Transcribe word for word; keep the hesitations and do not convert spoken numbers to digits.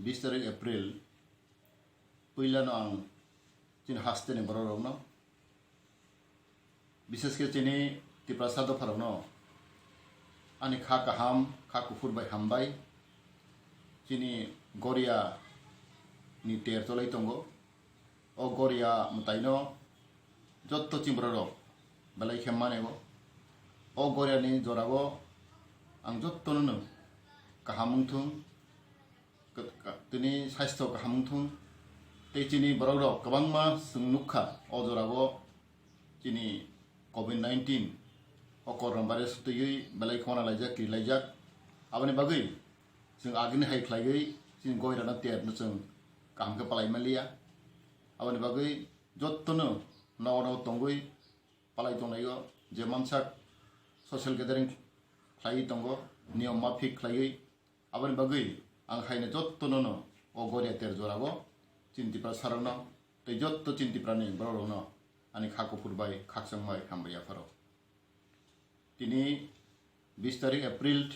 Bis tarik April, puilano ang chini hasteni borok rokno, bises khe chini Tiprasa dopha rokno ani kha kaham, kha kuphur bai hambai. Chini Goria ni ter cholai tongo. O Goria mwtai no jotto chini borok rok belai khe mane o. O Goria ni jora o ang jotto no kaham wngthung, ka-, ka-, tini saisto kaham wngthung. Tei chini borok rok kwbangma chwng nukha o jora o chini covid nineteen o corona virus twiwi belai khona laijak, kiri laijak. Aboni bagwi chwng agini hai khlaiwi chini Goria no ter no chwng kaham khe palai manliya. Aboni bagwi jotto no nogo nogo tongwi palai tonglaio, je mansak social gathering khlaiwi tongo, niyom mafik khlaiwi. Aboni bagwi ang haino jotto no no o Goria ter jora o chini Tiprasa rok no tei jotto chini Tipra ni borok rok no ani kha kuphur bai khakchang bai hambai yapharo. Tini bis tarik April